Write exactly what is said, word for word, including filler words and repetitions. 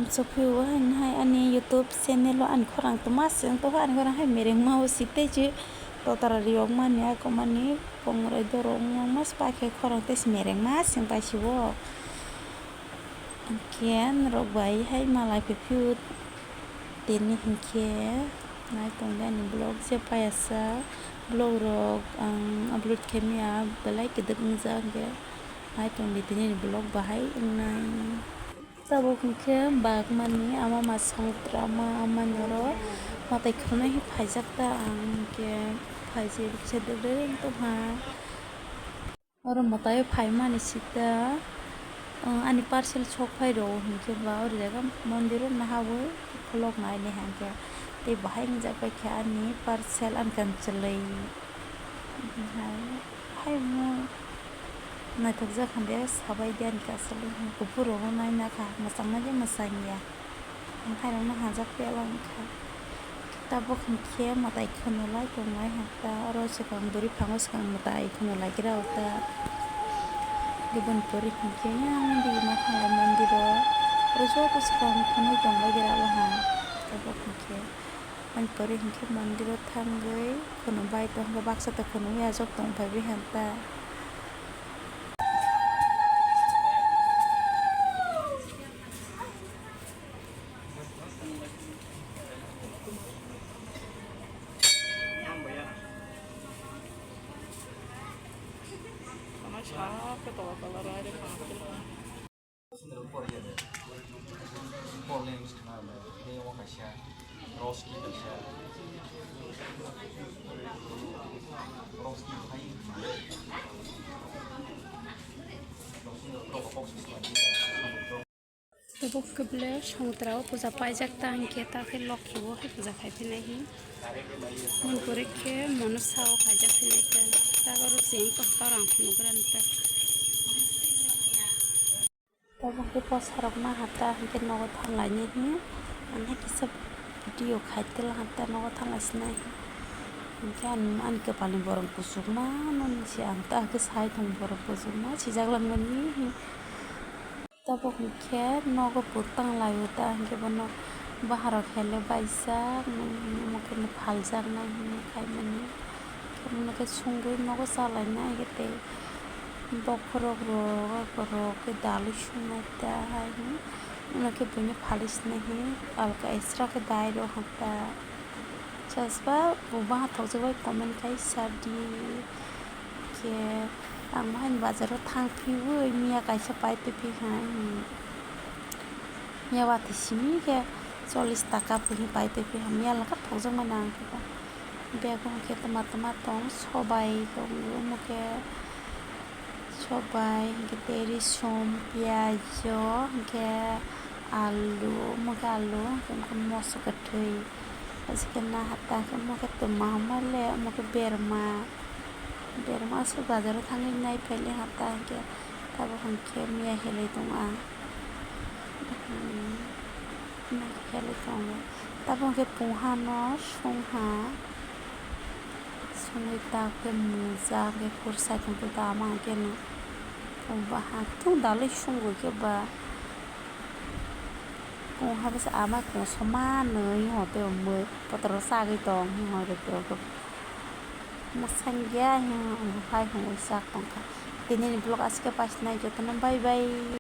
Sophiu hai ani YouTube channel o ani khorang tongma se wng tongkha, ani khorang hai merengma o si tei si totara riyokmani akomani pongrai dorok wngma se paikhe khorang tei se merengma se wng paisio. Hinkhe norok bai hai malai phaiphio tini hinkhe nai tongdi ani vlog je paiya sa vlog rok ang upload khe maya belai kwdwk wngjak hinkhe nai tongdi tini ani vlog bahai wngnai. Tabuk hinkhe bagmani ama ma songtra ma amani oro mwtai khwnai phaijak ta ang hinkhe phaijak kisa degre wng tongkha. Oro mwtai phaimani sita ani parcel sok phai rw hinkhe ba oro jaga mondir o nahawi khulok nai hinkhe tei bahai wngjak bai khe ani parcel ani kanchwlwi. Hai, hai mo naithokjak hwnde sabai di ani kasalo kuphur rogo naina kha mwchang nai je mwchang ya. Ang hai rok no hajak pela wngkha. Tabuk hinkhe mwtai khwnalai tongnai hwnkha oro swkang bwrwi phango swkang mwtai khwnalai gra o ta. Gibin pori hinkhe yang di ma thanglai mondir o oro joto swkang khwnwi tongbai gra o ha. Tabuk hinkhe. Ani pore hinkhe mondiro thangwi khwnwi bai tongkha baksa tei khwnwi achuk tongphaiwi hwnta. Tabuk khe bele songtra o puja paijak ta hinkhe ta khe lokhi o hai puja khai phinai hi. Moni pore khe mono sao khaijak phinai ta. Ta oro cheng tong ta rang phunuk gra ta. Tabuk khe bwsarok ma hata hinkhe nogo thanglai nai hi. Ang hai kisa video khai tela hata nogo thanglai sinai hi. Hinkhe ani, ani kwpalni borok kuchukma nini se ang ta khe sai tongo borok kuchukma sijak langmani hi. Tabuk hinkhe nogo putang laio ta hinkhe bono baharok hele baijak omo khe phaljaknai hinwi khaimani. Omo khe sungwi nogo chalainai tei bokhorok rok rok khe dalwi sungnai ta hai hinwi omo khe buini phali sinai hinwi alka extra khe dai rw hwnta. Chasba bo baha thokjak bai comment khai sa di. Khe ang bahai ni bazar o thang phiwi miya kaisa pai twi phi ha. Miya watwi simi khe chollish taka phi pai twi phi ha. Miya laka thokjak mani ang khe bag o hwnkhe tama tama tong sobai tongo omo khe. Sobai, hinkhe tei risum, piyaj, hinkhe alu, omo khe alu, hinkhe moso kwthwi, aswk khe nahata, omo khe twma hwnmale, omo khe berma, berma aswk bazaro thangwi naiphai le hata, hinkhe tabuk hinkhe miya helai tongo ang, miya helai tongo, tabuk hinkhe pungha no songha. Songwi ta khe mwngjak khe kursai tongtwi ta ama hwnkhe no. Baha tung dalwi songwi khe ba. Kung habwsa ama kung soma nwi ho tei mwi potro sagwi tong hi ho rw tei. Mwsang ya hi ho hai hwnwi sak tongkha. Tini ni vlog aswk khe paisnai jotono bye bye.